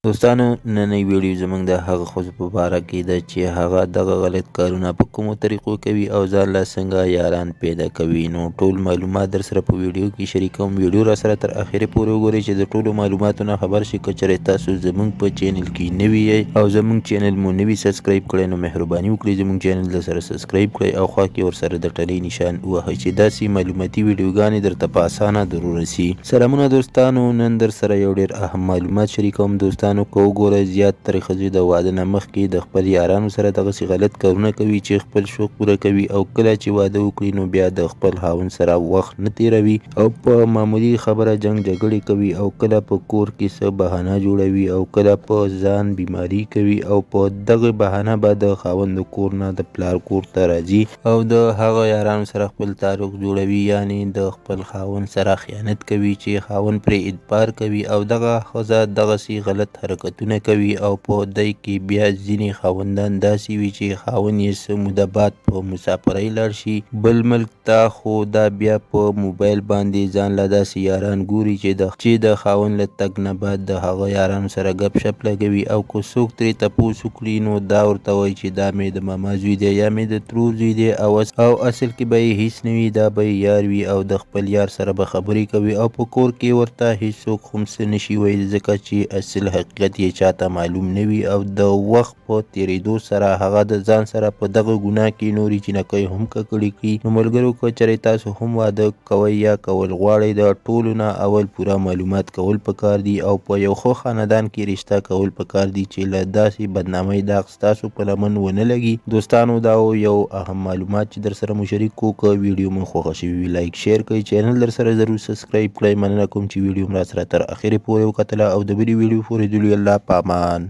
دوستانو، ننۍ ویډیو زموږ د هغه ښځو په باره کې ده چې هغه دغه غلط کارونه په کومو طریقو کوي او ځان له څنګه یاران پیدا کوي. نو ټول معلومات در سره په ویډیو کې شریکوم. ویډیو را سره تر اخرې پورې وګورئ چې د ټولو معلوماتو نه خبر شئ. که چېرې تاسو زموږ په چینل کې نوي یئ او زموږ چینل مو نوي سبسکرایب کړئ، نو مهرباني وکړئ، زموږ چینل در سره سبسکرایب کړئ او خوا کې ورسره د ټلۍ نشان ووهئ چې داسې معلوماتي ویډیوګانې درته په اسانه در ورسي. سلامونه دوستانو، نن در سره یو ډیر اهم معلومات شریکوم. دوستانو، که وګورئ، زیات تر ښځې د واده نه مخکې د خپل یارانو سره دغسې غلط کارونه کوي چې خپل شوق پوره کوي، او کله چې واده وکړي نو بیا د خپل خاوند سره وخت نه تیروي او په معمولي خبره جنګ جګړې کوي، او کله په کور کې څه بهانه جوړوي او کله په ځان بیماری کوي، او په دغه بهانه به د خاوند د کور نه د پلار کور ته راځي او د هغه یارانو سره خپل تعلق جوړوي، یعنی د خپل خاوند سره خیانت کوي چې خاوند پرې اعتبار کوي، او دغه ښځه دغسې غلط حرکتونه کوي. او په دی کې بیا ځینې خاوندان داسې وي چې خاوند یې څه موده بعد په مسافرۍ لاړ شي بل ملک ته، خو دا بیا په موبایل باندې ځان له داسې یاران ګوري چې د خاوند له تګ نه بعد د هغه یارانو سره ګپ شپ لګوي. او که څوک ترې تپوس وکړي نو دا ورته وایي چې دا مې د ماما زوی دی یا مې د ترور زوی دی، او اصل کې به یې هیڅ نه وي، دا به یې یار وي او د خپل یار سره به خبرې کوي، او په کور کې ورته هیڅوک هم څه نشي ویلی، ځکه چې اصل حقیقت یې چاته معلوم نه وي. او د وخت په تېرېدو سره هغه د ځان سره په دغه ګناه کې نورې جینکۍ هم ککړې کړي. نو ملګرو، که چېرې تاسو هم واده کوئ یا کول غواړئ، د ټولو نه اول پوره معلومات کول پکار دي او په یو ښه خاندان کې رشته کول پکار دي چې له داسې بدنامۍ داغ ستاسو په لمن ونه لګي. دوستانو، دا و یو اهم معلومات چې در سره مو شریک کو. که ویډیو مو خوښه شوې وي، لایک، شیر کړئ، چینل در سره ضرور سبسکرایب کړئ. مننه کوم چې ویډیو مو راسره تر اخرې پورې وکتله او د بلې ویډیو پورې د لوی الله په امان.